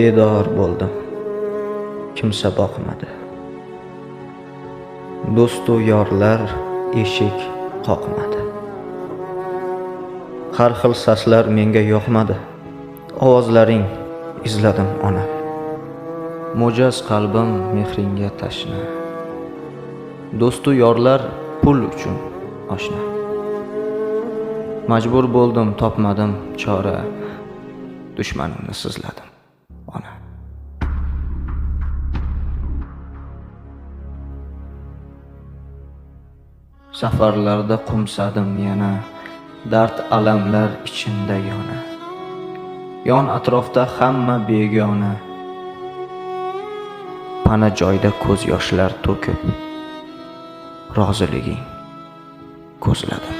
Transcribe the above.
Bedor bo'ldim, kimsa boqmadi. Do'stu yorlar eshik qoqmadi. Har xil saslar menga yoqmadi. Ovozlaring izladim, ona. Mo'jaz qalbim mehringga tashna. Do'stu yorlar pul uchun oshna. Majbur bo'ldim, topmadim chora. Dushmanimni sizladim, ona. Safarlarda qo'msadim yana, dard alamlar ichinda yona. Yon atrofda hamma begona. Pana joyda ko'z yoshlar to'kib, roziliging ko'zladim.